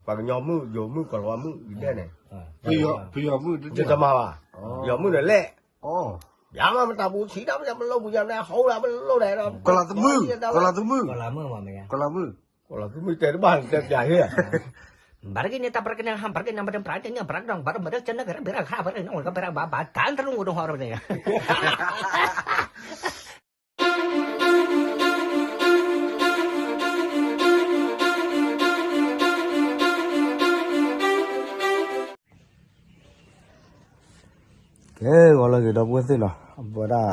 ပှၤကညီမုၣ် ယိၤမုၣ် ကလီၤမုၣ် ဒဲန့ၣ်, ပယီၤမုၣ် ယတမၤဘၣ်, ယိၤမုၣ်န့ၣ်လဲၣ်, ယမ့ၢ်မတၤပူၤဆံးဒီး မ့ၢ်မလိၣ်ပူၤယမ့ၢ်ဟိလၢမလိၣ်လဲၣ်ဒီး, ကလီၤသမုၣ်, ကလီၤသမုၣ်, ကလီၤသမုၣ်တဲတဘၣ်တဲပျးဟ့ၣ်, ဘၣ်တက့ၢ်န့ၣ် တၢ်ဘၣ်တက့ၢ်န့ၣ် ဟးဘၣ်တက့ၢ်န့ၣ် ဘၣ်တဘၣ်တက့ၢ်န့ၣ် ဘၣ်တက့ၢ်န့ၣ် ဘၣ်တက့ၢ်န့ၣ် ဘၣ်တက့ၢ်န့ၣ် ဘၣ်တက့ၢ်န့ၣ် ကဲ ဂီၤလၢအဂ့ၤ ဒီပုၢ်ဝဲၢ်သ့ၣ်နီၤ, အဝဲဒၣ်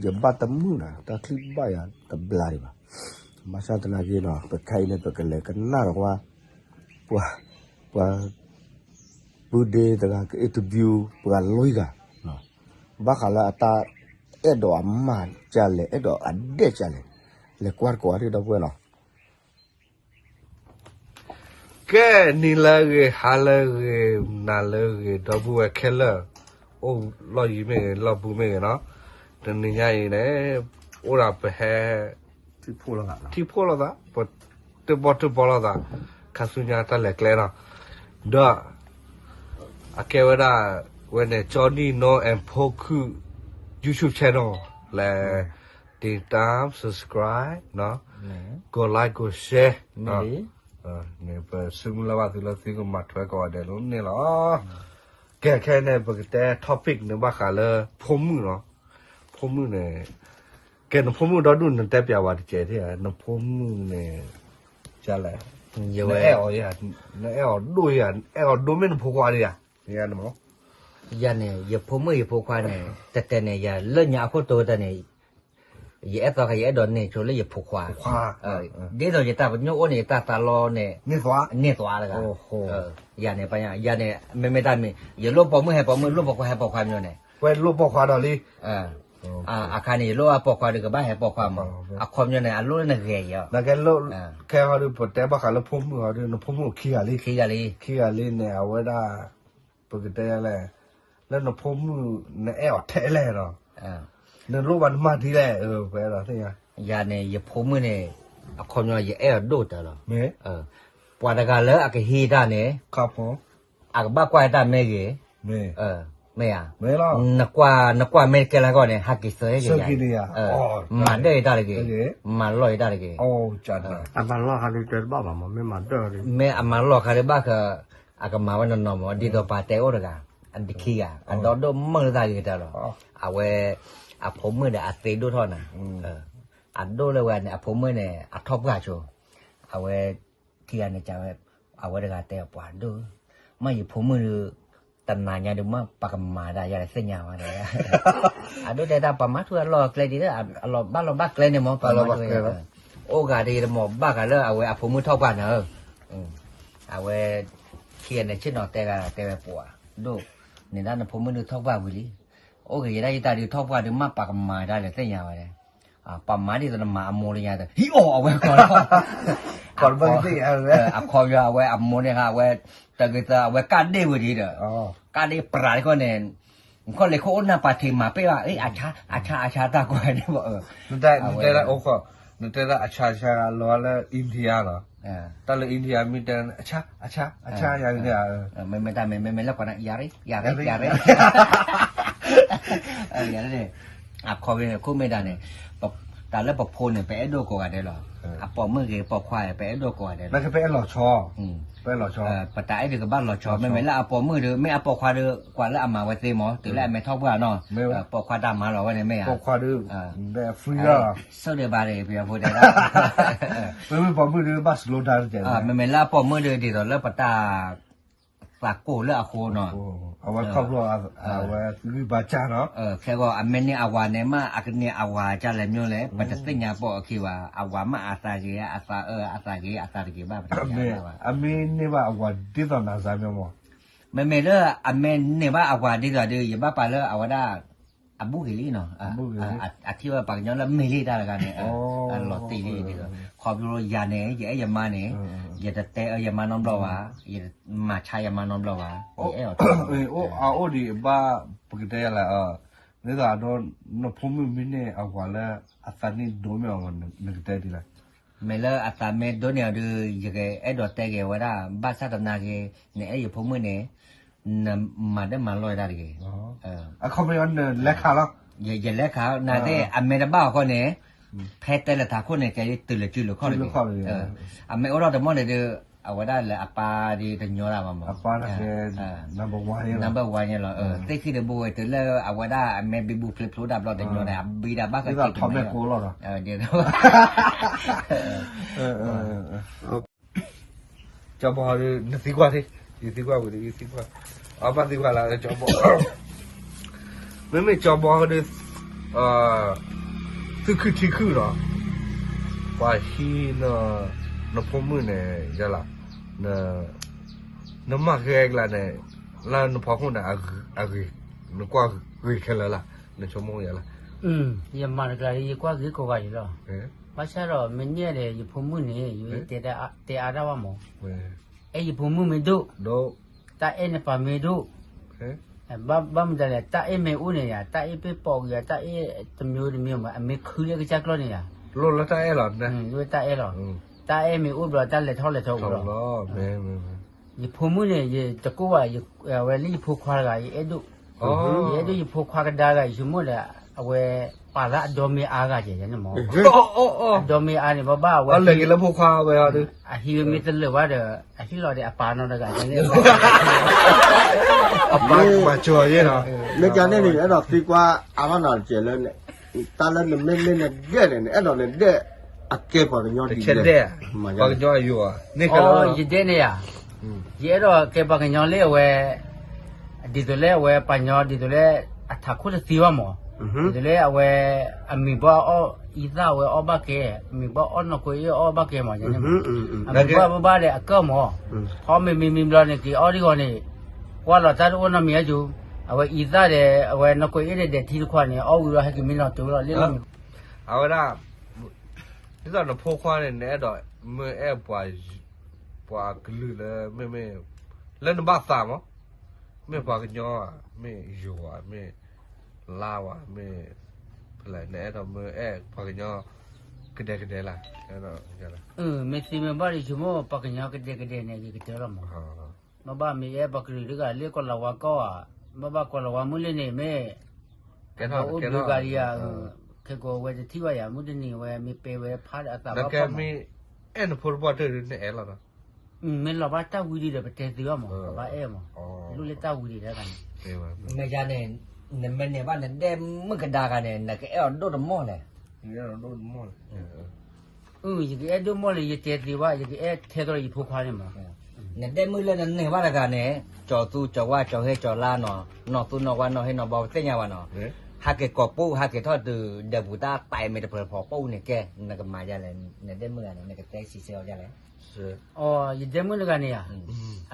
ယဘၣ်တမုာ်နီၤ, တၢ်ချံဘၣ်ယၤတဘျါဒံးဘၣ်, ဘၣ်ဆၣ်သနာ်က့နီၤ ပခဲအံၤန့ၣ် ပကလဲၤကနၣ်ဒီးကွၢ် ပှၤ ပှၤ ပုၢ်ဒ့တဂၤက interview ပှၤလွံၢ်ဂၤ, ဘၣ်ဃးလၢအတၢ်အဲၣ်ဒိးအမၤကလဲၣ် အဲၣ်ဒိးအဒဲးကလဲၣ်, လဲၤကွၢ်တကိးအီၤဒံး ဒီပုၢ်ဝဲၢ်နီၤ. ကဲ နံၤလၢအဂ့ၤ ဟါလၢအဂ့ၤ နၤလၢအဂ့ၤ ဒီပုၢ်ဝဲၢ်ခဲလၢာ်, အိၣ်လီၢ်ယံၤမ့ၢ်ဂ့ၤ လီၢ်ဘူးမ့ၢ်ဂ့ၤနီၤ, တနံၤညါအံၤန့ၣ် အိၣ်ဒၣ်ပဟဲ ထံၣ်ဖှိၣ်လိာ်သး ပတၢၣ်ပီၣ်တၢၣ်ပီလိာ်သး ခါဆူညါတၢ်လဲၤကျဲနီၤ, ဒီး အကဲဝဲဒၣ် ဝဲန့ၣ် ကၠီနံၣ်နီ and ဖိခုၣ် YouTube channel လဲၤ တိၢ်တၢ် subscribe ကိး like ကိး share န့ၣ် ပစုမုၢ်လၢ်ဘၣ်သုလၢသုကမၤထွဲကိးဂၤဒဲးလီၤန့ၣ်လီၤ. ကဲ ခဲအံၤန့ၣ် ပကတဲ topic န့ၣ် ဘၣ်ဃးလၢ ဖိမုၣ်နီၤ, ဖိမုၣ်န့ၣ် ကဲ နဖိမုၣ်ဒီဒူၣ် နတဲပျးဝဲတကဲးထံၣ်ဧါ, နဖိမုၣ်န့ၣ် ကလဲၣ်, နအဲၣ်အီၤဧါ, နအဲၣ်အီၤဒိၣ်ဧါ, အဲၣ်အီၤဒိၣ်မ့ၢ်နဖိခွါဧါ, ယၤန့ၣ် ယဖိမုၣ်ယဖိခွါန့ၣ် တဲတဲန့ၣ် ယၤလၢညါအခိၣ်တီတၢ်န့ၣ် ယအဲၣ်သီခါ ယအဲၣ်ဒိးန့ၢ်ဆိလၢယဖိခွါ, ဒ်သိးယတၢ်ပညိၣ်အိၣ်န့ၣ် ယတၢ်သးလီန့ၣ် န့ၢ်သွါတဂၤ, ယၤန့ၣ် ယၤန့ၣ် မ့မ့ၢ်တၢ်မံၤ ယလိၣ်ပိာ်မုၣ်ဟဲပိာ်မုၣ် လိၣ်ပိာ်ခွါဟဲပိာ်ခွါမ့ၢ်န့ၣ်, ဝဲလိၣ်ပိာ်ခွါဒီးလံ အခါန့ၣ် ယလိၣ်အပိာ်ခွါဒီး ကဘၣ်ဟဲပိာ်ခွါမး, အခီပညီန့ၣ် အလိၣ်လၢနဂဲၤယၤ, ခဲဟီဒုး ပတဲဘၣ်ဃးလၢဖိမုၣ်ဟီဒုး နဖိမုၣ်ခံဂၤလံ, ခံဂၤလံ, ခံဂၤလံန့ၣ် အဝဲဒၣ် ပကတဲလဲၣ်, လၢနဖိမုၣ် နအဲၣ်အီၤထဲလဲၣ်ဒီး နလိၣ်ဘၣ်နမၤဒ်လဲၣ်, ပအဲၣ်ဒိးသ့ၣ်ညါ, ယၤန့ၣ် ယဖိမုၣ်န့ၣ် အခီပညီ ယအဲၣ်အီၤဒိၣ်တၢ်လီၤ, ပှၤတဂၤလၢအကဟံးတၢ်န့ၣ် အကဘၣ်ကွၢ်တၢ်မ့ၢ်ဂ့ၤ, မ့ၢ်ဧါ, နကွၢ် နကွၢ်မ့ၢ်ကဲလၢကီၢ်န့ၣ် ဟးက့ၤသၢဂ့ၤ, မၤဒၢၣ်ယတၢ်တဂ့ၤ, မၤလီၢ်ယတၢ်တဂ့ၤ, အမၤလီၢ်ခါဒုးတဲတဘၣ်ဘၣ်မး မ့ၢ်မၤဒၢၣ်ဒုး, မ့ၢ်အမၤလီၢ်ခါဒုးဘၣ်ဃး အကမၤဝဲနီၢ်နီၢ်မး ဒ်သိးပှၤတဲအိၣ်တဂၤ, အတခံဂၤ အဒီဒိၣ်မုၢ်လၢသးဂ့ၤကတၢၢ်လီၤ, အဝဲ အဖိမုၣ်ဒီးအသ့ဒိၣ်ထီၣ်နၤ, အဒိၣ်လၢဝဲန့ၣ် အဖိမုၣ်န့ၣ် အထီၣ်ပှၢ်ဆိ, အဝဲ ခံဂၤန့ၣ် ကဝဲ အဝဲတဂၤတဲပှၤဒိၣ်, မ့ၢ်ယဖိမုၣ်ဒုး တနၤညါဒုး မ့ၢ်ပကမၤဒၣ်ယၤသ့ၣ်ညါဝဲ, အဒိၣ်တဲတၢ် ပှၤမၤထူအလီၢ်အကျဲဒ် အလီၢ်ဘၣ်လီၢ်ဘၣ်ကျဲန့ၣ်မး ပှၤမၤထူ, အိၣ်ဂၤဒ်တမ့ၢ်ဘၣ်ဃးလၢအဝဲအဖိမုၣ်ထီၣ်ပှၢ်နၤ, အဝဲ ခံဂၤန့ၣ် ဆ့ၣ်နီၤတဲဂၤတဲဝဲပှၤဒိၣ်, န့ၣ်ဒၣ်နဖိမုၣ်ဒုးထီၣ်ပှၢ်ဝံၤလံ, အိၣ်ဂ့ၤယဲဒၣ်ယတၢ်ဒုးထီၣ်ပှၢ်ဒုး မ့ၢ်ပကမၤဒၣ်လဲာ်သ့ၣ်ညါဝဲ, ပှၤမၤဒ်သိးနမၤအမိၢ်လၢညါ, ဟံးအီၣ်အဝဲကီး, အခီပညီအဝဲအမိၢ်န့ၣ် အဝဲ တၢ်ဂ့ၤသး အဝဲကၢ်ဒ့ၣ်ဝဲဒ်ဒီး, ကၢ်ဒ့ၣ်ပြးတခီန့ၣ်, ခီၣ်လ့ၣ်ခိၣ်အိၣ်နၢ်ပာ်ထံးမၤပ့ၢ်ဘၣ်, အ့ အဆါ အဆါ အဆါတၢ်ကွၢ်န့ၣ်, နတဲလၢအိၣ်ခိး, နတဲလၢအဆါ အဆါလီၤလၢ India လီၤ, တၢ်လၢ India မ့ၢ်တဲ အဆါ အဆါ အဆါယၤန့ၣ်, မ့မ့ၢ်တၢ်မ့ၢ် မ့မ့ၢ်လၢပှၤန့ၣ် ယၤရ့ ယၤရ့ ယၤရ့ အခီပညီန့ၣ် ခိၣ်မ့ၢ်ဒၣ်န့ၣ်, တၢ်လၢပဖိန့ၣ် ပအဲၣ်ဒိၣ်ကိးဂၤဒဲးလီၤ, အပိာ်မုၣ်ဂ့ၤပိာ်ခွါဂ့ၤ ပအဲၣ်ဒိၣ်ကိးဂၤဒဲးလီၤ, ပအဲၣ်လီၤဆီ, ပအဲၣ်လီၤဆီ, ပတၢ်အဲၣ်ဒုးကဘၣ်လီၤဆီ, မ့မ့ၢ်လၢအပိာ်မုၣ်ဒုး မ့ၢ်အပိာ်ခွါဒုး ကွၢ်လၢအမၤဝဲသ့မး တုၤလၢအမဲာ်ထီၣ်ပှၢ်နီၤ, ပိာ်ခွါတၢ်မၤလီၤဝဲန့ၣ်မ့ၢ်ဧါ, ပိာ်ခွါဒုး ဆၢဒံးဘၣ်န့ၣ် ပယီၤဖိတဲဒၣ်, မ့မ့ၢ်ပိာ်မုၣ်ဒုး ဘၣ်စလိတၢ်တကဲး, မ့မ့ၢ်လၢအပိာ်မုၣ်ဒုး ဒ်သိးလၢပတၢ် သးကိၢ်လၢအဃိနီၤ, အဝဲခီဖျိ အဝဲဂံၢ်ဘါစၢ်နီၤ, ခဲဂီၤ အမ့ၢ်န့ၢ်အဝၤန့ၣ် မ့ၢ်အကန့ၢ်အဝၤကလဲၣ်မ့ၢ်လဲၣ် ပတသ့ၣ်ညါပိာ်အခံဘၣ်, အဝၤမ့ၢ်အသးဂ့ၤ အသးအၢ အသးဂ့ၤ အသးတဂ့ၤဘၣ် ပတသ့ၣ်ညါဘၣ်, အမ့ၢ်န့ၢ်ဘၣ်အဝၤဒ်သိးနၤစၢ်မ့ၢ်မး, မ့မ့ၢ်လၢအမ့ၢ်န့ၢ်ဘၣ်အဝၤဒ်သိးဒီး ယဘၣ်ပာ်လၢအဝဲဒၣ် အဘူးက့ၤလံနီၤ, အထံၣ်ဝဲပှၤကညီလၢမ့ၢ်လံတၢ်တဂၤန့ၣ်, အလီၤတံၢ်လံဒ်သိး, ခီဖျိယၤန့ၣ် ယအဲၣ်ယမါန့ၣ်, ယတတဲအၢယမါနီတဘျီဘၣ်, ယမၤဆါယမါနီတဘျီဘၣ်, ယအဲၣ်အီၤ, အအိၣ်ဒံးဘၣ်, ပကတဲယၤလဲၣ်, ဒ်သိးအဒိ နဖိမုၣ်မ့ၢ်န့ၢ်အဝၤလၢ အသးနံၣ်ဒိၣ်မ့ၢ်အီၤ နကတဲဒ်လဲၣ် မ့ၢ်လၢအသးမ့ၢ်ဒိၣ်န့ၢ်အီၤဒီး ယကအဲၣ်ဒိးတဲက့ၤဝဲဒၣ် ဘၣ်ဆၣ်သနာ်က့ နအဲၣ်ယဖိမုၣ်န့ၣ် နမၤဒၣ်မၤလီၤဒၣ်တဂ့ၤ, အခီပညီနလဲၤခးလီၤ, ယလဲၤခး နာ်သက့ အမဲတဘၣ်အဃိန့ၣ် ဖဲတဲလၢထးခိၣ်န့ၣ် ကဲတုၤလၢစုလၢခီၣ်တဂ့ၤ, အမဲအိၣ်ထီၣ်တမီၢ်န့ၣ်ဒီး အဝဲဒၣ်လၢအပၢ်ဒီးတညီတၢ်ဘၣ်မး, number one လီၤ, သ့ၣ်ခံတဘိဝဲတုၤလၢအဝဲဒၣ်အမဲဘံဘူဖျိဖျိဒၣ်ဘျီတညီန့ၣ် အဘံဒၣ်ဘၣ်ဃးက့ၤမဲလီၤ, ကၠီဘီဒီး နသံကွၢ်ထံ, ယသံကွၢ်ဝံၤဒီး ယသံကွၢ်, အဘၣ်သံကွၢ်လၢကၠီဘီ, မ့မ့ၢ်ကၠီဘီဒီး သုခုထံခုလီၤ, ပှၤဟံး နဖိမုၣ်န့ၣ် ယလၢ နမၤဃဲကျါန့ၣ် လၢနဖီခိၣ်န့ၣ် အဂ့ၤ, နကွၢ်ဂ့ၤခဲလၢာ်လၢ နဆိကမိၣ်ယၤလၢ, ယမၤတကျါဒီး ယကွၢ်ဂ့ၤကိးဂၤဒဲးလီၤ, ဘၣ်ဆၣ်ဒီး မ့ၢ်န့ၢ်ဒီး ယဖိမုၣ်န့ၣ် ယတဲအါဒၣ်ဝဲမး, အဲၣ်ယဖိမုၣ်မ့ၢ်ဒိၣ်, တၢ်အဲၣ်နပၢ်မ့ၢ်ဒိၣ်, ဘၣ်မတၤလဲၣ် တၢ်အဲၣ်မ့ၢ်အိၣ်န့ၣ်ယါ တၢ်အဲၣ်ပ့ၢ်ပိာ်ကယၤ တၢ်အဲၣ်တမျိုးတမျိုးမး အမ့ၢ်ခုလၢကစၢ်ကျီၢ်န့ၣ်ယါ, လိၣ်လၢတၢ်အဲၣ်လီၤ, လိၣ်တၢ်အဲၣ်လီၤ, တၢ်အဲၣ်မ့ၢ်အိၣ်ဘျီ တၢ်လဲၤထီၣ်လဲၤထီအိၣ်လီၤ, ယဖိမုၣ်န့ၣ် ယတကိၢ်ဘၣ်, အဝဲလၢယဖိခွါတဂၤ ယအဲၣ်ဒိၣ်, ယအဲၣ်ဒိၣ်ယဖိခွါကဒါဂၤ ယဆိကမိၣ်ဒီး အဝဲပာ်လၢအဒီမ့ၢ်အါဂၤကဲန့ၣ်မး, အဒီမ့ၢ်အါန့ၣ် ဘၣ်ဘၣ်အဝဲ အဟံးဝဲမ့ၢ်တလၢာ်ဘၣ်ဒီး အဟံးလီၤဒီးအပာ်နီတဂၤန့ၣ်, အပာ်မၤစၢၤယဲလီၤ, မ့ၢ်ကန့ၣ်န့ၣ် အဲၣ်ဒိးသံကွၢ်အါထီၣ်နၤတကဲးလၢ တၢ်လၢနမ့ၢ်န့ၢ်နဒဲးန့ၣ် နအဲၣ်ဒိးနဒဲး အကဲပှၤကညီဒ်လဲၣ်, ပှၤကညီအယိာ်ဧါ, ယဒဲးန့ၣ်ယါ, ယအဲၣ်ဒိးကဲပှၤကညီလၢအဝဲ ဒ်သိးလၢအဝဲပှၤကညီ ဒ်သိးလၢ အထးခိၣ်တသ့ဘၣ်မး, ဒ်သိးလၢအဝဲ အမံၤဘၣ်အီၣ်အံသၣ်ဝဲအီၣ်ဘၣ်ကဲ, အမံၤဘၣ်အီၣ်နီၢ်ကွဲအ့ၣ်အီၣ်ဘၣ်ကဲမး, အမံၤဘၣ်ဘၣ်ဒီးအကၢၣ်မး, ဖီမ့ၢ်မံမံဘျီန့ၣ် က့ၤအီၣ်ဒံဂီၤန့ၣ်, ကွၢ်လီၤတၢ်တအိၣ်နီတမံၤအါကၠူ, အဝဲအံသၣ်ဒီး အဝဲနီၢ်ကွဲအ့ၣ်ဒီးဒဲးထံတခွးန့ၣ် အီၣ်ဝံၤဒီးဟဲက့ၤမံလီၤတုၤလီၤလၢ အဝဲဒၣ် ဒ်သိးနဖိခွါန့ၣ် နအဲၣ်ဒိး မ့ၢ်အဲၣ် ပှၤကလုာ်လၢမ့မ့ၢ် လၢနဘၣ်သးမး, မ့ၢ်ပှၤကညီဧါ, မ့ၢ်ယိၤဧါ, မ့ၢ်လါဝါ, မ့ၢ်ဖဲလဲၣ် နအဲၣ်ဒိးမ့ၢ်အဲၣ်ပှၤကညီ ကဒဲကဒဲလၢ်, မ့ၢ်သ့မ့ၢ်ဘၣ်ဒီး ဆိကမိၣ်ပှၤကညီကဒဲကဒဲန့ၣ် ယကတဲလီၤမး, ဘၣ်ဘၣ်မ့ၢ်အဲၣ်ပှၤကလုာ်တဂၤလၢကီၢ်လၤဝါကီၢ်ဧါ, ဘၣ်ဘၣ်ကီၢ်လၤဝါမုၢ်လ့ၣ်န့ၣ်မ့ၢ် ကဲထီၣ်အိၣ်ဘှံးဂၤဒံးဧါ, ခဲကိးဝဲတထံၣ်ဘၣ်ယၤ မုၢ်တနံၤဝဲမ့ၢ်ပဲဝဲဖးဒီးအသးဘၣ်ဖီၣ်မး, အဲၣ်နဖိတပှၢ်တၢၢ်ဒ်နအဲၣ်လီၤဒီး, မ့ၢ်လီၤဘၣ်တၢ်ဝံၤဒံးဒီးပတဲသ့ဘၣ်မး, ပဘၣ်အဲၣ်မး, လိၣ်လၢတၢ်ဝံၤဒံးတခါန့ၣ်, မ့ၢ်ယၤန့ၣ် နမ့ၢ်န့ၢ်ဘၣ်နဒဲမုၣ်ကဒါဂၤန့ၣ် နကအဲၣ်အီၤဒိၣ်တမီၢ်လဲၣ်, ယကအဲၣ်ဒိၣ်မီၢ်လၢယတဲသ့ဘၣ် ယကအဲၣ်ထဲသိးယဖိခွါန့ၣ်မး, နဒဲမုၣ်လၢနန့ၢ်ဘၣ်တဂၤန့ၣ် ကၠီၤသူကၠီၤဝါကၠီၤဟ့ကၠီၤလါနီၤ နီၢ်သူနီၢ်ဝါနီၢ်ဟ့နီၢ်ဘီပသ့ၣ်ညါဘၣ်နီၤ, ဟးက့ၤကိာ်ပူၤ ဟးက့ၤထီၣ်တုၤဒဲးပူၤတၢ်ပာ်မ့ၢ်တဖျၢၣ်ဖီၣ်ပူၤန့ၣ်ကဲ နကမၤဒ်လဲၣ်, နဒဲမုၣ်ဂၤန့ၣ် နကတဲစံးဆၢအီၤဒ်လဲၣ်, ယဒဲမုၣ်တဂၤန့ၣ်ဧါ,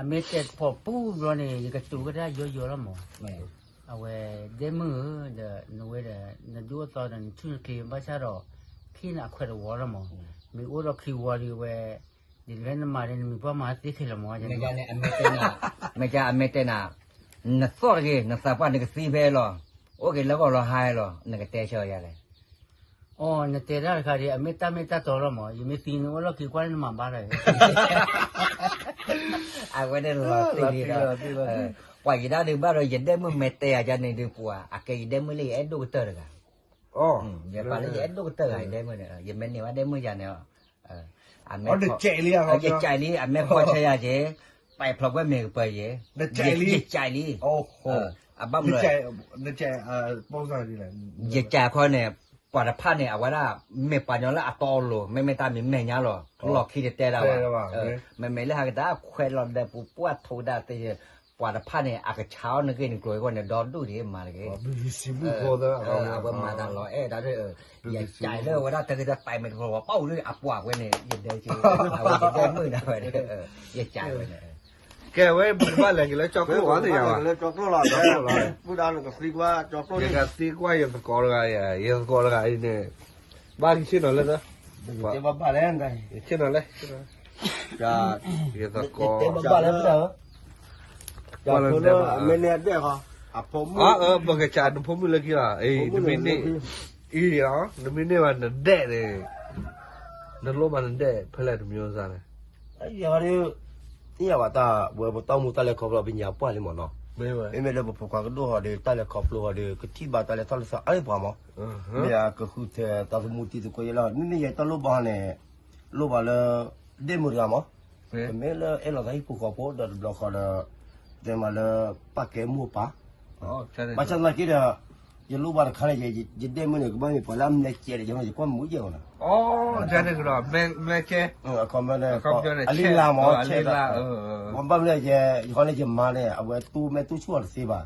အမ့ၢ်တဲဖီၣ်ပူၤဘျီန့ၣ် ယကတိၤကဒါယီယီလီၤမး, အဝဲဒဲမုၣ်ဧၢ, ဒီးနဝဲဒီး နဒိၣ်အသီဒီးနဆူၣ်နချ့ ဘၣ်ဆၣ်ဒီး ခံန့ၣ်အခွဲးတဝီလီၤမး, မ့ၢ်အိၣ်ဒီးခံဝီဒီးဝဲ ဒ်လဲၣ်နမၤဒီး နမံၤပှၢ်မၤသ့ခဲလၢာ်မး, မ့ၢ်ကန့ၣ် အမ့ၢ်တဲနၤ, မ့ၢ်က အမ့ၢ်တဲနၤ, နသီၣ်တဂ့ၤ နသးပှၢ်နကသံဖဲအံၤလီၤ, အိၣ်က့ၤလၢဂီၢ်လီၤဟါလီၤ နကတဲဆၢယၤလဲၣ်, အိ နတဲတၢ်တခါဒီး အမ့ၢ်တၢ်မ့ၢ်တၢ်တီလီၤမး, ယမ့ၢ်သံနအိၣ်လီၢ်ခံကွၢ်လၢနမၤဘါလီၤ, အဝဲန့ၣ်လီၤတံၢ်လီၤ, ပှၤယံၤဒၣ်ဒုးဘၣ်ဒီး ယဒဲမုၣ်မ့ၢ်တဲယၤန့ၣ်ဒုးပှၤ အကဲယဒဲမုၣ်လၢယအဲၣ်ဒိၣ်ကတၢၢ်တဂၤ, ယပာ်လၢယအဲၣ်ဒိၣ်ကတၢၢ်ဂၤ ယဒဲမုၣ်န့ၣ် ယမ့ၢ်န့ၢ်ဘၣ်ဒဲမုၣ်ယၤန့ၣ်, အမ့ၢ် ယကးလံ အမ့ၢ်ဖီၣ်ဆၢယၤက့ၤ, ပာ်ဖျိးကွဲမ့ၢ်ကပၤယဲ, ယကးလံ, အဘၣ်မနုၤလဲၣ်, ယကးခီန့ၣ် ပှၤတဖၣ်န့ၣ် အဝဲဒၣ် မ့ၢ်ပှၤကညီလၢအတီအလိၤ မ့မ့ၢ်တၢ်မံၤမဲာ်ညါလီၤ, လီၢ်ခံတတဲဒၣ်ဘၣ်, မ့မ့ၢ်လၢဟးကတၢ်ခွဲးလီၤဒီးပူၤပှၢ်ထိးဒၣ်သ့, ပှၤတဖၣ်န့ၣ် အကဆါအီၣ်နဂ့ၢ်နကျိၤအံၤဃီန့ၣ် ဒီဒူၣ်ဒံးမၤတဂ့ၤ, အဝဲမၤတၢ်လီၤအဲၣ်ဒၣ်, ယကးလၢဝဲဒၣ်တၢ်ဂ့ၢ်တၢ်ပာ်မ့ၢ်တဖျိး ပှၤပာ်ဝဲန့ၣ် ယဒဲက့ၤ, အဝဲယဒဲမုၣ်ဒၣ်ဝဲ, ယကးဝဲန့ၣ် ကဲဝဲ ပကဘၣ်လဲၤက့ၤလၢကၠီကျိၣ်ဝဲသ့ၣ်ညါဘၣ်, ပူၤဒၣ်နကသံကွၢ်ကၠီကျိၣ်န့ၣ်, ယကသံကွၢ်ယသကိးတဂၤ, ယသကိးတဂၤအံၤန့ၣ်, ဘၣ်ကဆ့ၣ်နီၤလၢ, ယဆ့ၣ်နီၤလၢ, ယသကိး, ပကစးနဖိမုၣ်လၢခံလီၤ, နမ့ၢ်န့ၢ်, နမ့ၢ်န့ၢ်ဘၣ်နဒဲးန့ၣ် နလိၣ်ဘၣ်နဒဲၣ်ဖဲလဲၣ်တမံၤစါလဲၣ်. ယၤဒီး ယၤဘၣ်တၢ်ဝဲပတၢ်အိၣ်မူတၢ်လဲၤခီဖျိပညါပှၢ်လံမးနီၤ. မ့မ့ၢ်လၢပဖိခွါကဒိၣ်ဟီဒီး တၢ်လဲၤခီဖျိဟီဒီး ကထံၣ်ဘၣ်တၢ်လဲၤထီၣ်လဲၤထီအါလၢပှၤမး. မ့ၢ်အကဃုထၢသးသမူတံၤသကိးယဲလီၤ. မ့မ့ၢ်ယဲတၢ်လိၣ်ဘၣ်ဟီန့ၣ် လိၣ်ဘၣ်လၢ ဒဲၣ်မုၣ်တဂၤမး. ပမ့ၢ်လၢအဲၣ်လီၤသးဟံၣ်ဖိဃီဖိဒီးတဘျီဃီဒီး တဲမးလၢ ပၢ်ကဲမိၢ်ပၢ် ဘၣ်ဆၣ်သနာ်က့ဒီး ယလိၣ်ဘၣ်တခါန့ၣ် ယဒဲၣ်မုၣ်န့ၣ် ကဘၣ်မ့ၢ်ပှၤလၢအမ့ၢ်ကဲဒီး ယကွၢ်မုာ်ယဲၢ်နီၤ. အခီပညီန့ၣ် အလံလါမး ဆဲးလါ ဘၣ်မနုၤလဲၣ် ယဃီန့ၣ် ယမါန့ၣ် အဝဲတူၢ်မဲာ်တူၢ်ဆူၣ်အီၤ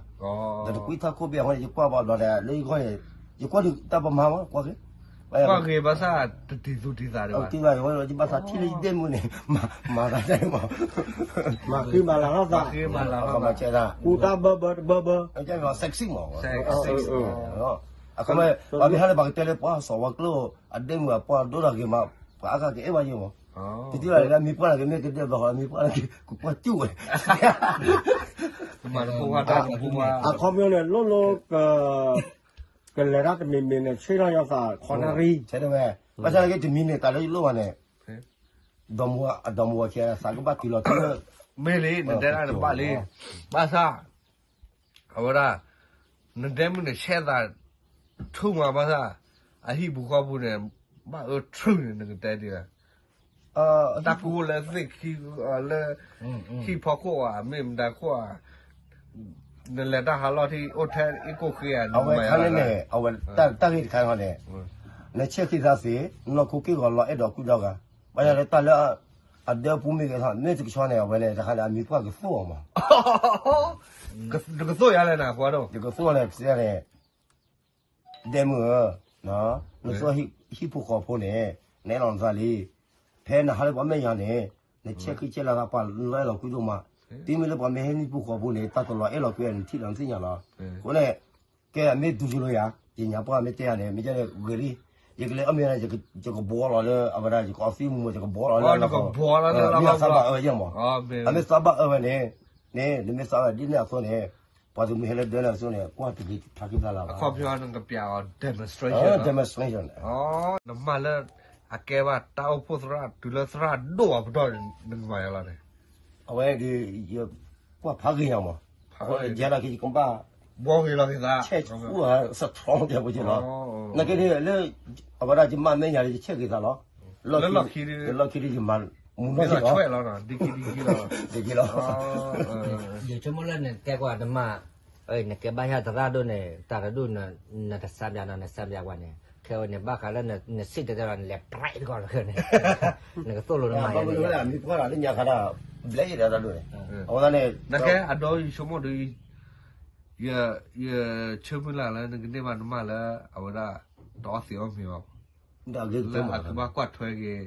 တသ့ဘၣ်. ဒီးတကွံထီၣ်ခိၣ်ဘ့ၣ်အဃိန့ၣ် ယကွၢ်ဘၣ် ယကွၢ်ဒုးတၢ်ပမၤမး ကွၢ်က့ၤ ကွၢ်က့ၤဘၣ်ဆၣ် တတံၤသူတံၤသးဒံးဘၣ်. ယဘၣ်သးထံၣ်လၢယဒဲၣ်မုၣ်န့ၣ် မၤသးဒ်မး မၤဃံမၤလၤထီၣ်သး မၤဃံမၤလၤထီၣ်သး ကူတၢ်ဘၢဘၢတဘၢဘၢ sexy မး sexy အခီပညီ ပှၤမ့ၢ်ဟဲလၢပှၤကတဲလၢပှၤစီၤဝါကျိၣ် အဒဲၣ်မုၣ်အပှၢ်ဒိၣ်တၢ်ဂ့ၤမး ပှၤအါဂၤကအဲၣ်ဘၣ်ယဲၢ်မး. တထံၣ်ဘၣ်လၢအမံၤပှၢ်န့ၣ် ကမ့ၢ်ကဒဲၣ်ဘျီဃီ အမံၤပှၢ်န့ၣ် ကကွၢ်ကၠူၣ်ဝဲ အခီပညီန့ၣ် လိၣ်လိၣ် ကလဲၤတၢ်တမံၤမံၤန့ၣ် ဆ့ၣ်ထီၣ်ယသး ခီနၣ်ရံၣ် ဆဲးတဲဝဲ ဘၣ်ဆၣ်နာ်က့တမံၤန့ၣ် တၢ်လၢယလိၣ်ဘၣ်န့ၣ် ဒီမါဝၤ အဒီမါဝၤခံ သးကဘၣ်တုၤလီၤထံလၢ မ့ၢ်လံ နတဲဒၣ်တဘၣ်လံ ဘၣ်ဆၣ် အဝဲဒၣ် နဒဲမုၣ်န့ၣ် ဆဲးသး ထူၣ်မးဘၣ်ဆၣ် အဟံၣ်ပူၤဃီပူၤန့ၣ် ဘၣ်အၢထြူၣ်န့ၣ် နကတဲဒ်လဲၣ် တၢ်ကူလၢသ့ၣ်ခံ လၢ ဟံၣ်ဖီခိၣ်ဧါ မ့ၢ်မတၤခိၣ်ဧါ နလဲၤတၢ်ဟးလီၢ်ထံ အိၣ်ထဲအ့ၣ်ကိၣ်ဃ့ဧါ အဝဲခါန့ၣ်န့ၣ် အဝဲတၢ်ဂ့ၢ်တခါန့ၣ် နဆဲးဃံသးသ့ နီၢ်ခိက့ၢ်ဂီၤလီၤအဲၣ်ဒိးကွံဒီးဂၤ ဘၣ်ဆၣ်လၢတၢ်လၢ အဒၢပူၤမ့ၢ်ဂ့ၤ မ့ၢ်တကဆှီန့ၣ် အဝဲန့ၣ် တခါန့ၣ်အမံၤပှၢ်ကသိၣ်အီၤမး နကသိၣ်ယၤလဲၣ်နၤ ပှၤဒိၣ် ယကသိၣ်န့ၣ် ပစဲန့ၣ် ဒဲမုၣ်ဧၢ, နသိၣ်ဟံၣ်ဖိဃီဖိန့ၣ် နအဲၣ်လီၤနသးလံ. ဖဲနဟးလၢပှၤမဲာ်ညါန့ၣ် နဆဲးဃံဆဲးလၤသးပှၤလီၤအဲၣ်လီၤကွံဒိၣ်မး. တုၤမ့ၢ်လၢပှၤမ့ၢ်ဟဲဟံၣ်ဖိဃီဖိန့ၣ် တၢ်တလီၤအဲၣ်လီၤကွံနထံၣ်လီၤနသ့ၣ်ညါလီၤ. အဃိန့ၣ် ကဲမ့ၢ်ဒူယိၤလီၤယၤ ယညါပှၢ်မ့ၢ်တဲယၤန့ၣ် မ့ၢ်ကဲန့ၣ်ဂ့ၤလံ. ယကလဲၤအီၣ်မ့ၢ်န့ၣ် ယကဘှီလီၤလၢအဝဲဒၣ် ယကအီသံးမူၤ ယကဘှီလီၤလၢလီၢ် မ့ၢ်အသးဘၣ်အၢဝဲယဲၢ်မး. အမ့ၢ်သးဘၣ်အၢဝဲန့ၣ် န့ၣ် နမ့ၢ်သးဝဲဒ်န့ၣ်အသိးန့ၣ် ပှၤတမံၤဟဲလၢဒၢန့ၣ်အသိးန့ၣ် ကွၢ်တဂ့ၤထါက့ၤဘျါလၢၤဘၣ်. အခီပညီနကပျးအီၤ demonstration လီၤ. Demonstration နမၤလၢ အကဲဘၣ်တၢ်အိၣ်ဖှိၣ်သရၣ် တုၤလၢသရၣ်ဒိၣ်အပတီၢ် နကမၤယၤလီၤန့ၣ် အဝဲဒ် ယကွၢ်ဖးဂ့ၤညါမး ယဲဒၣ်က့ၤယကဘၣ် ဘှီဂ့ၤလီၤက့ၤသး ဆဲးဆူၣ်စထြီတဲဖိက့ၤလီၤ. နကဲဒ်လၢ အဝဲဒၣ်ယမါမဲာ်ညါလၢယဆဲးက့ၤသးလီၤ. လၢလီၢ်ခံ လၢလီၢ်ခံဒ်ယမၤ မူၤနီၢ်က့ၤလီၤ. ဒ်က့ၤဒ်က့ၤလီၤ ယဆိကမိၣ်လၢနတဲကွၢ်နမါ နကဲဘၣ်ယၤသရၣ်ဒိၣ်န့ၣ် တၢ်တဒူၣ် နတစါဘျါနီၤ နစါဘျါကွၢ်န့ၣ် ခဲအံၤန့ၣ် ဘၣ်ဃးလၢနစံၣ်တဲၤတဲလီၤ နလဲၤပြဲးတကီၢ်လီၤန့ၣ် နကသိၣ်လိနမါယၤန့ၣ် မ့ၢ်ပှၢ်လၢညါခါဒၣ် ဘျဲၣ်ယဲဒၣ်တၢ်ဒိၣ်န့ၣ် အဝဲန့ၣ် နကဲအဒိယဆိကမိၣ်ဒီး ယဆၢမုၢ်လၢ်လၢနကန့ၢ်ဘၣ်နမါလၢ အဝဲဒၣ် တအီသံးအီမ့ၤဘၣ် လၢအကဘၣ်ကွၢ်ထွဲက့ၤ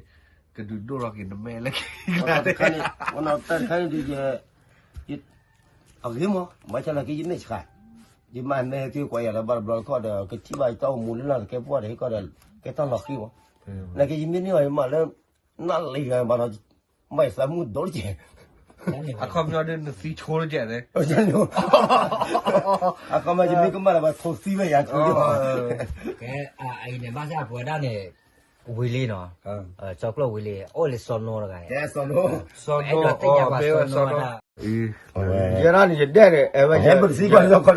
ကဒုးဒိၣ်ထီၣ်က့ၤနမဲာ်လၢခံ တၢ်တခါန့ၣ်ဒ် အဂ့ၤမး ဘၣ်ဆၣ်နာ်က့ယမဲာ်ဆှး ယမါမ့ၢ်ဟဲက့ၤကွၢ်ယၤဒီးဘၣ်တဘျီတခီၣ်ဒီး ကထံၣ်ဘၣ်ယတၢ်အိၣ်မူလၢလီၢ်တကဲပှၢ်ဒီးဟ့ၣ်ကီၢ်ဒီး ကဲတၢ်လီၤဃံမး နာ်က့ယမ့ၢ်န့ၢ်အီၤယမါလၢ နၢ်လံၤဂၤဘၣ်ဒီး မ့ၢ်သးမုၣ်ဒိၣ်တက့ၢ် အခီပညီဒ်နသံဆိတက့ၢ်န့ၣ် အခီပညီယမ့ၢ်ကမၣ်လၢၤဘၣ် ထိးသံဝဲယၤဆိ ကဲ အအံၤန့ၣ် ဘၣ်ဆၣ်ပဝဲဒၣ်န့ၣ် ဝံၤလံနီၤ ကၠီကျိၣ်ဝံၤလံ အိၣ်လၢစီၤနိတဂၤ စီၤနိ အဲၣ်ဒိးသ့ၣ်ညါပှၤစီၤနိတဂၤ ယဲဒၣ်န့ၣ်ယဒဲၣ်န့ၣ် အဲၣ်ဝဲယဲၢ်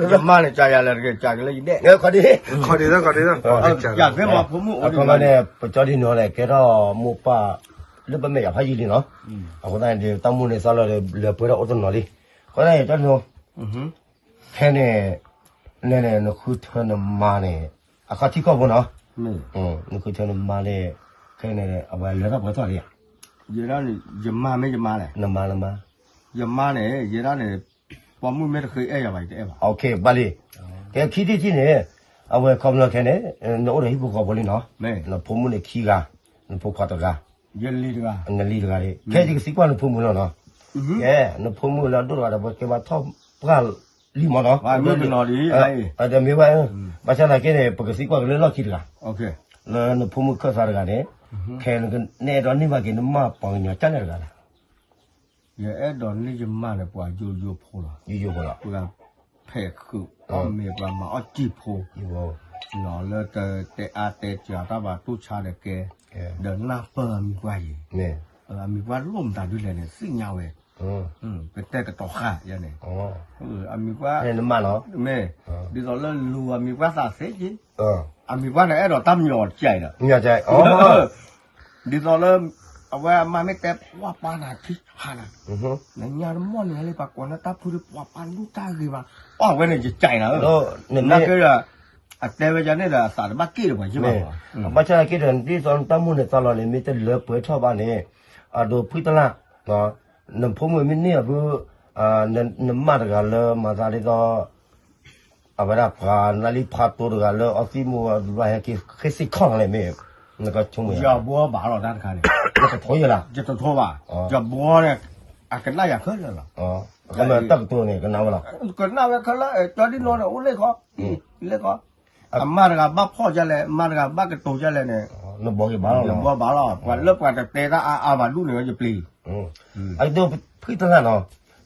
ယမါန့ၣ် ကၢ်ယၤလၢတဂ့ၤ ကၢ်က့ၤလၢယဒဲၣ် ခီဒံး ခီဒံး ခီဒံး အခီပညီန့ၣ် ပကၠီဒံၣ်နီၤလဲၣ် ကဲထီၣ်မိၢ်ပၢ် လၢပမဲာ်ယၤဖးယံာ်လံနီၤ အဃိသတးန့ၣ် တၢ်မူန့ၣ်သးလီၤဒီး လဲၤပှဲၤထီၣ်အိၣ်တနီၤလံ အဃိသတးန့ၣ် ကၠီဒံၣ်နီၤ ခဲန့ၣ် နဲန့ၣ် နဃုထၢနမါန့ၣ် အခီၣ်ထံးခီၣ်ဘိနီၤ နဃုထၢနမါန့ၣ် ခဲန့ၣ် အဝဲလဲၤထီၣ်ပှဲၤထီၣ်လံဧါ ယဲဒၣ်န့ၣ် ယမါမ့ၢ်ယမါလဲၣ် နမါ နမါ ယမါန့ၣ် ယဲဒၣ်န့ၣ် ပိာ်မုၣ်မ့ၢ်တဃ့အဲၣ်ယၤဘၣ် ယတအဲၣ်ဘၣ် ဘၣ်လံ ကဲခံထံၣ်ထံၣ်န့ၣ် အဝဲခီပညီခဲန့ၣ် နအိၣ်ဒီးဟံၣ်ဖိဃီဖိလံနီၤ နဖိမုၣ်န့ၣ်ခံဂၤ နဖိခွါတဂၤ နလံၤတဂၤန့ၣ် ခဲယကသံကွၢ်နဖိမုၣ်လီၤနီၤ ကဲ နဖိမုၣ်လၢအဒိၣ်တဂၤဒီး ပကဲဘၣ်ထီၣ်ပှၢ်လံမးနီၤ ဒီးမ့ၢ်ဝဲ ဘၣ်ဆၣ်သနာ်က့န့ၣ် ပကသံကွၢ်က့ၤလၢလီၢ်ခံတဂၤ လၢနဖိမုၣ်ခၢၣ်သးတဂၤန့ၣ် ခဲနအဲၣ်ဒိးန့ၢ်ဘၣ်က့ၤနမါပှၤကညီကၢ်နဲၣ်တဂၤလဲၣ် ယအဲၣ်ဒိးန့ၢ်ယမါန့ၣ် ပှၤယိယိဖိလီၤ ယိယိဖိလီၤ ပှၤဖဲးခုးအီၣ်မ့ၤ ပှၤမၤအီၣ်တံၢ်ဖိ လၢတတဲအါတဲစှၤတၢ်ဘၣ်တူၢ်ဆါဒီးကဲ, ဒီးနၢ်ပၢၢ်အမံၤပှၢ်အံၤ, အမံၤပှၢ်လိၣ်မတၤဒုလဲၣ်န့ၣ် သ့ၣ်ညါဝဲ, ပတဲကတီၤဃာ်ယဲန့ၣ်, အမံၤပှၢ်, မ့ၢ်, ဒ်သိးလၢလူၤအမံၤပှၢ်သးသ့က့, အမံၤပှၢ်န့ၣ်အဲၣ်ဒိးတၢ်မညီၤတကဲးဒီး ဒ်သိးလၢ အဝဲအမါမ့ၢ်တဲပှၤပၢ်နၤခံခါနၤ, နညါတမီၢ်န့ၣ်လၢပှၤကိးနၢ်တၢ်ဖုဒီးပှၤပၢ်ဒူၣ်တၢ်ဂ့ၤဘၣ်, အီၣ်ဝဲန့ၣ်ယကဲနၤဧၢ, နကဲဒီး, အတဲဝဲဒ်န့ၣ်ဒီးအသးတဘၣ်က့ၣ်ဒီးပှၤယ့ၢ်ဘၣ်, ဘၣ်ဆၣ်က့ၣ်ဒီးဒ်သိးနတၢ်မိၢ်န့ၣ်သးလီၤန့ၣ် မ့ၢ်တလၢပှဲၤထီၣ်ဘၣ်န့ၣ်, အဒိဖုတလၢ်, နဖိမုၣ်မ့ၢ်န့ၢ်အဖု, နမၢ်တဂၤလၢမၤသးဒ်သိး အဝဲဒၣ်ပှၤနၢ်လံဖးတိတဂၤလၢအီသံးမူအဒူဘၣ်ဟဲက့ၤဃ့စ့ၢ်ခီၣ်နၤလဲၣ်မ့ၢ်, နကဆိကမိၣ်, ယဘှီဘၣ်လီၤတၢ်တခါန့ၣ်, ယတထိဘၣ်, ယဘှီန့ၣ်, အကနၣ်ယၤခဲလၢာ်လီၤ, တၢ်ကတိၤန့ၣ် ကနၣ်ဝဲလီၤ, ကနၣ်ဝဲခဲလၢာ် ကၠီဒ်နီၢ်န့ၣ် အိၣ်လ့ၣ်ခီ, လ့ၣ်ခီ, အမါတဂၤဘၣ်ဖီၣ်ဒ်လဲၣ် အမါတဂၤဘၣ်ကတိၤဒ်လဲၣ်န့ၣ်, နဘှီက့ၤဘၣ်လီၤ, နဘှီဘၣ်လီၤ, ပှၤလၢပှၤတတဲတၢ်အါအါဘၣ်ဒူၣ်န့ၣ် ယပျံၤ အဒိဖုတလၢ်နီၤ,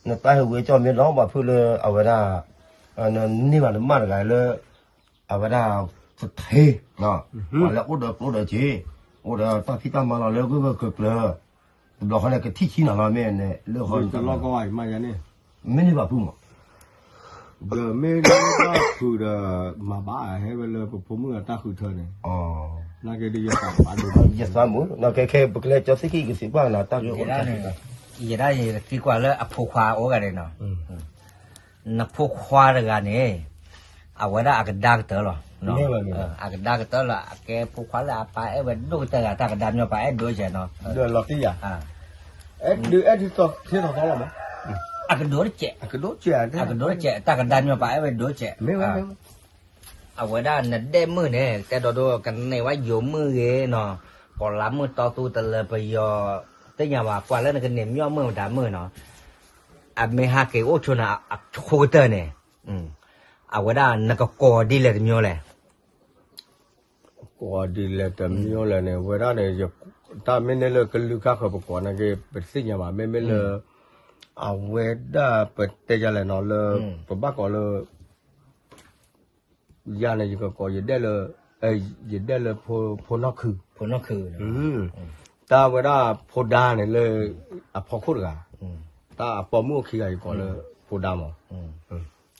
နတၢ်ဟဲဝဲကၠီမ့ၢ်ဒီးဘၣ်ဖုလၢအဝဲဒၣ်, နန့ၢ်ဘၣ်နမၢ်တဂၤလၢ, အဝဲဒၣ်, သထ့, ပှၤလၢအိၣ်ဒီးကျိဒီးစ့, အိၣ်ဒီးတၢ်ဖံးတၢ်မၤလီၤလၢဂုၢ်ဂၢၢ်ကျၢၤကျၢၤ, တဘျီဃီန့ၣ် ကထံၣ်ဆံးနၤလီၤမ့ၢ်န့ၣ်, လၢဃီ, မ့ၢ်န့ၢ်ဘၣ်ဖုမး, ဒီးမ့ၢ်န့ၢ်ဘၣ်ဖုဒီး, မၤဘၣ်, ဟဲဝဲလၢပဖိမုၣ်အတၢ်ဃုထၢန့ၣ်, နာ်က့ဒ်ယသးဘၣ်ဒိ, ယသးမုာ်, ခဲခဲပကလဲကၠီသ့ၣ်ခံကစံးပှၢ်နၤတၢ်ဂ့ၢ်အိၣ်, ယဲဒၣ်ယကသံကွၢ်လၢအဖိခွါအအိၣ်ဂၤန့ၣ်နီၤ, နဖိခွါတဂၤန့ၣ်, အဝဲဒၣ်အကဒါကတၢၢ်လီၤ, အကဒါကတၢၢ်လီၤ အကဲဖိခွါလၢအပၢ်အဲၣ်ဝဲဒိၣ်ကတၢၢ်ဂၤ တၢ်ကဒါမညီပၢ်အဲၣ်ဒိၣ်ကဲနီၤ, အဲၣ်ဒိၣ်ကဲ, အကဒိၣ်တကဲး, အကဒိၣ်တကဲး တၢ်ကဒါမညီပၢ်အဲၣ်ဝဲဒိၣ်ကဲး, အဝဲဒၣ်နဒဲၣ်မုၣ်န့ၣ် တဲဒီးဒိကန့ၢ်ဝဲယိၤမုၣ်ဂ့ၤနီၤ, ကီၤလါမုၣ်တီသူတလၢပယီၤ, သ့ၣ်ညါဝဲကွၢ်လၢနကန့ၢ်မညီမုၣ်မတၤမုၣ်နီၤ, အမ့ၢ်ဟးက့ၤအိၣ်ဆိနၤအခိကတၢၢ်န့ၣ်, အဝဲဒၣ်နကကိးဒ်လဲၣ်တမံၤလဲၣ် ကိးဒ်လဲၣ်တမံၤလဲၣ်န့ၣ် ဝဲဒၣ်န့ၣ်, တၢ်မ့ၢ်န့ၢ်လၢကလုာ်ခါဃၢၤပကိးနာ်က့ ပတသ့ၣ်ညါဘၣ်, မ့မ့ၢ်လၢ, အဝဲဒၣ်ပတဲယၤလဲၣ်နီၤလၢ, ပဘၣ်ကိးလၢ, ယၤန့ၣ် ယကကိးယဒဲၣ်လၢ, ယဒဲၣ်လၢဖိနီၢ်ခု, တၢ်ဝဲဒၣ်ဖိဒါန့ၣ်လၢ, အဖီခိၣ်တဂၤ, တၢ်အပိာ်မုၣ်အိၣ်ခံဂၤ ယကိးလၢဖိဒါမး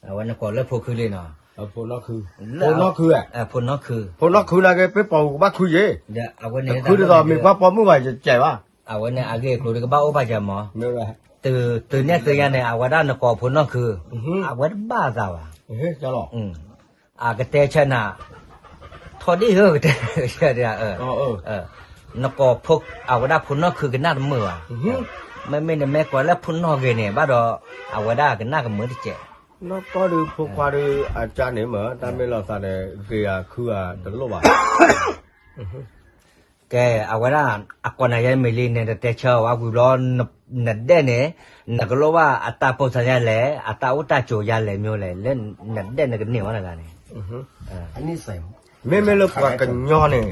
အဝဲနကိးလၢဖိခုလံနီၤ, ဖိနီၢ်ခု, ဖိနီၢ်ခု, ဖိနီၢ်ခုနာ်က့ ပပှၤကဘၣ်ခုယ့ၣ်, ခုဒ်သိးမ့ၢ်ပှၤပိာ်မုၣ်ဘၣ် ယကဲဘၣ်, အဝဲန့ၣ်အဂ့ၢ်အကျိၤဒ်ကဘၣ်အိၣ်ဘၣ်စၢၤမး, တုၤနဲၣ်သုညါန့ၣ် အဝဲဒၣ်နကိးဖိနီၢ်ခု, အဝဲတဘၣ်အသးဘၣ်, အကတဲဆၢနၤ, ထီၣ်ဒ်ဧၢကတဲဆၢ, နကိး, အဝဲဒၣ်ဖိနီၢ်ခုကနၣ်တမုာ်ဘၣ်, မ့မ့ၢ်နမ့ၢ်ကိးလၢဖိနီၢ်ဂ့ၤန့ၣ် ဘၣ်ဒီး, အဝဲဒၣ်ကနၣ်ကမုာ်တကဲး, နီၢ်ကီၢ်ဒုးဖိခွါဒုးအကါန့ၣ်မ့ၢ် တၢ်မ့ၢ်လီၤသးန့ၣ် ဂ့ၤဧါခုဧါတလိၣ်ဘၣ် ကဲ, အဝဲဒၣ်, အကိးနၤယဲမ့ၢ်လံန့ၣ် တတဲဆၢဝဲဝံၤဘျီ, နဒဲၣ်န့ၣ်, နကလိၣ်ဘၣ်အတၢ်ပိာ်စၢယါလဲၣ်, အတၢ်အိၣ်တၢ်ကၠိယါလဲၣ်မ့ၢ်လဲၣ်, လၢနဒဲၣ်နကန့ၢ်ဝဲတဂၤန့ၣ်, မ့မ့ၢ်လၢပှၤကညီန့ၣ်,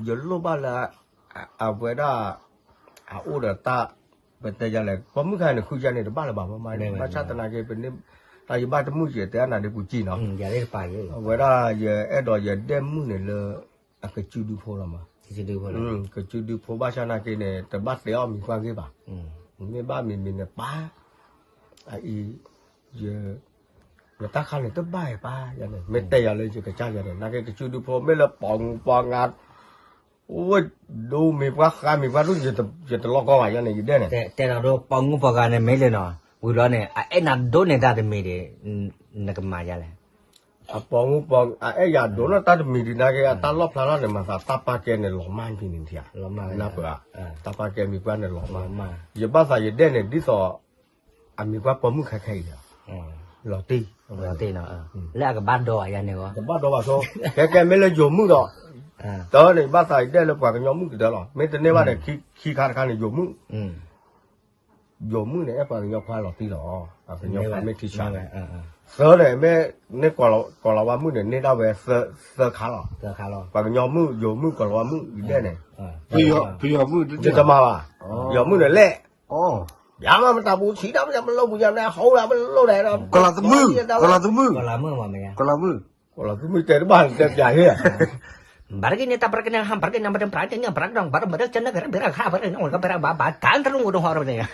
ယလိၣ်ဘၣ်လၢ, အဝဲဒၣ်, အအိၣ်ဒီးတၢ်, ပတဲယါလဲၣ် ပိာ်မုၣ်ခါန့ၣ် ဃုယါန့ၣ် တဘၣ်လၢၤဘၣ်မး, ဘၣ်ဆၣ်သနာ်က့ ပန့ၣ်, တၢ်ယဘၣ်တမုာ်ယတဲအနၤဒ်ပူၤကံနီၤ, အဝဲဒၣ်ယအဲၣ်ဒိးယဒဲၣ်မုၣ်န့ၣ်လၢ, အကစုဒုဖိလီၤမး, ကစုဒုဖိဘၣ်ဆၣ်သနာ်က့န့ၣ် တဘၣ်တဲအီၣ်မံၤပှၢ်ဂ့ၢ်ဘၣ်, မ့ၢ်ဘၣ်မံၤမံၤန့ၣ်ပၢ်, အအံၤ, ယ, ယတၢ်ခါန့ၣ်တဘၣ်ပၢ်ယါန့ၣ် မ့ၢ်တဲယၤလၢယကစၢ်ယၤန့ၣ် သနာ်က့ကစုဒုဖိ မ့ၢ်လၢပိာ်မုၣ်ပိာ်ဂၤ အိၣ်ဝဲဒိမံၤပှၢ်ဃါမံၤပှၢ်ဒိၣ် ယတလီၢ်ကီဘၣ်ယါန့ၣ် ယဒဲၣ်န့ၣ်, တဲဒီးဒိပိာ်မုၣ်ပိာ်ဂၤန့ၣ်မ့ၢ်လၢနီၤ, ဝံၤလီၤန့ၣ် အအဲၣ်နၤဒိၣ်န့ၢ်တၢ်တမံၤဒံး, နကမၤယါလဲၣ်, အပိာ်မုၣ်ပိာ်, အအဲၣ်ယၤဒိၣ်န့ၢ်တၢ်တမံၤဒံးသနာ်က့ အတၢ်လီၣ်ဖျါထီၣ်န့ၣ် မၤသးတၢ်ပာ်ကဲန့ၣ်လီၤမၢ်ဖံန့ၣ်ထံဧါ, နၢ်ပၢၢ်ဧါ, တၢ်ပာ်ကဲမံၤပှၢ်န့ၣ်လီၤမၢ်, ယဘၣ်သးယဒဲၣ်န့ၣ် ဒ်သိး အမံၤပှၢ်ပိာ်မုၣ်ခဲခဲအံၤလီၤ, လီၤတံၢ်, လၢအကဘၣ်ဒီးယါန့ၣ်ဂီၢ်, ကဘၣ်ဒီးဘၣ်ဆိ, ခဲကဲမ့ၢ်လၢယိၤမုၣ်ဒီး, တၢ်န့ၣ် ယဘၣ်သးယဒဲၣ်လၢပှၤကညီမုၣ်ကတၢၢ်လီၤ, မ့ၢ်တန့ၢ်ဘၣ်န့ၣ် ခံခါတခါန့ၣ် ယိၤမုၣ်, ယိၤမုၣ်န့ၣ် အဲၣ်ပှၤကညီခွါလီၤတံၢ်လီၤ, ပှၤကညီခွါမ့ၢ်ထံဆါ, သၢန့ၣ် မ့ၢ်န့ၢ်ကီၤလၤဝါမုၣ်န့ၣ် န့ၢ်ဒၣ်ဝဲသၢခါလီၤ, ပှၤကညီမုၣ် ယိၤမုၣ် ကီၤလၤဝါမုၣ် ယဒဲၣ်န့ၣ်, ယတမၤဘၣ်, ယိၤမုၣ်န့ၣ်လဲၣ်, ယမၤမတၤပူၤဆံးဒၣ်မတၤပလိၣ်ပူၤယၤမနၤ ဟိဒၣ်ပလိၣ်ဒၣ်ဒီး, ကီၤလၤသမုၣ်, ကီၤလၤသမုၣ်, ကီၤလၤမုၣ်, ပလီၤသူၣ်မုၢ်တဲတဘၣ်တဲပၠးဟ့ၣ် ဘၣ်ရက့ၤန့ၣ် တၢ်ဘၣ်ရက့ၤန့ၣ် ဟးဘၣ်ရက့ၤန့ၣ် ဘၣ်တဘၣ်တန့ၣ် ဘၣ်ရက့ၤဒီး ဘၣ်တမၤတကနၣ်ကရၢၢ်ဘၣ်ရခါဘၣ်ရက့ၤန့ၣ် ဘၣ်ဘၣ်တၢ်တရူးအိၣ်ဒီးဟီရန့ၣ်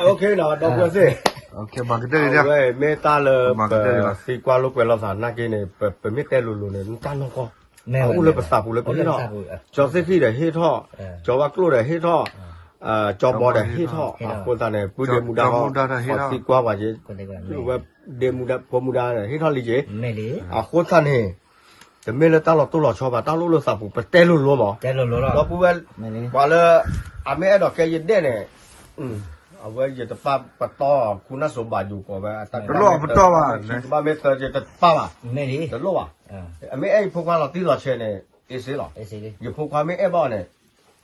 OK နီၤ ဒီပုၢ်ဝဲၢ်သ့ၣ် မ့ၢ်တၢ်လၢ ပသံကွၢ်လိာ်ကွဲလိာ်သးနာ်က့န့ၣ် ပမ့ၢ်တဲလိၤလိၤန့ၣ် နတၢ်နီၢ်ကီၢ် အအိၣ်လၢပသးပူၤလၢပဟ့ၣ်ထီၣ် ကၠီသ့ၣ်ခံဒီးဟ့ၣ်ထီၣ် ကၠီဝါကျိၣ်ဒီးဟ့ၣ်ထီၣ် ကၠီဘီဒီးဟ့ၣ်ထီၣ် အဃိသတးန့ၣ် ပုၢ်ဒ့မူဒါဟီၣ် သံကွၢ်ပှၤက့ၤ ဝဲဒ့မူဒါဖိမူဒါဟ့ၣ်ထီၣ်လံက့ၤ အဃိသတးန့ၣ် တမ့ၢ်လၢတၢ်လီၤတိၢ်လီၤဆီဘၣ် တၢ်လီၢ်အိၣ်လၢသးပူၤ ပတဲလိၤလိၤမး ဒီပုၢ်ဝဲၢ် ပှၤလၢ အမ့ၢ်အဲၣ်ဒိးကဲယဒဲၣ်န့ၣ် အဝဲယတပာ်ပတီၢ် ခူနၢ်စိၤဘၣ်ယိၤကိးဝဲ တလိၣ်ပတီၢ်ဘၣ် တဘၣ်မ့ၢ်သၢယတပာ်ဘၣ် တလိၣ်ဘၣ် အမ့ၢ်အဲၣ်ယဖိခွါလီၤတံၢ်လီၤဆဲးန့ၣ် အ့စ့လီၤ ယဖိခွါမ့ၢ်အဲၣ်ဘၣ်အီၤန့ၣ်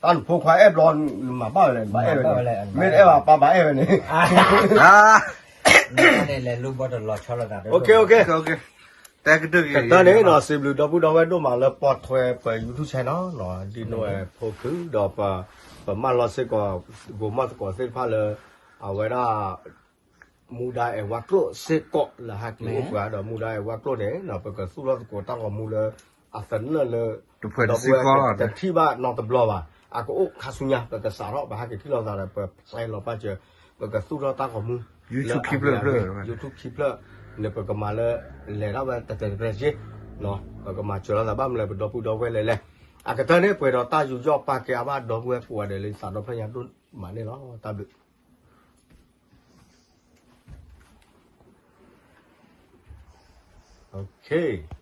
တၢ်နဖိခွါအဲၣ်ဘျီ နမၤဘၣ်ဝဲလဲၣ် နဘၣ်အဲၣ်ဝဲန့ၣ် မ့ၢ်တအဲၣ်ဘၣ်ပၢ်ဘၣ်အဲၣ်ဝဲန့ၣ် ကတၢၢ်န့ၣ်နီၤ စံးဘျုးဒီပုၢ်ဒီဝဲၢ်ဒိၣ်မးလၢပိာ်ထွဲပ YouTube channel နီၤ ဒ်နိၣ်ဝဲဖိခုဒီး ပမၢလီၤစ့ၢ်ကီး ဂိၤမီၢ်သကိးသ့ၣ်တဖၣ်လၢ အဝဲဒၣ် မူဒါအဲၣ်ဝါကျိၣ်စ့ၢ်ကီးလၢဟဲက့ၤအိၣ်ပှၤဒီးမူဒါအဲၣ်ဝါကျိၣ်န့ၣ် ပကသူၣ်ထီၣ်သကိးတၢ်ဂီၤမူလၢ အသနၢၣ်လၢ ဒီပုၢ်ဝဲၢ်တထံၣ်ဘၣ်နီတဘျီဘၣ် အကအိၣ်ခါဆူညါ ပကစးထီၣ် ပဟဲက့ၤထံၣ်လိာ်သးဒီး ပစဲးလီၤပာ်စၢၤ ပကသူၣ်ထီၣ်တၢ်ဂီၤမူ လၢ YouTube ခံဖျၢၣ် YouTube ခံဖျၢၣ် န့ၣ်ပကမၤလၢ လဲၤဒၣ်ဝဲတတဲာ်တပြဲၤက့ ပကမၤစၢၤလိာ်သးဘၣ်မနုၤလၢပဒီပုၢ်ဒီဝဲၢ်လဲၣ်လဲၣ် အကတၢၢ်န့ၣ် ပှဲၤဒီးတၢ်ယူးယီၣ်ပာ်ကဲအါဘၣ်ဒီပုၢ်ဝဲၢ်ကိးဂၤဒဲးလၢသးဒီဖျၢၣ်ညါဒိၣ်မးန့ၣ်လီၤ တၢ်ဘျုး OK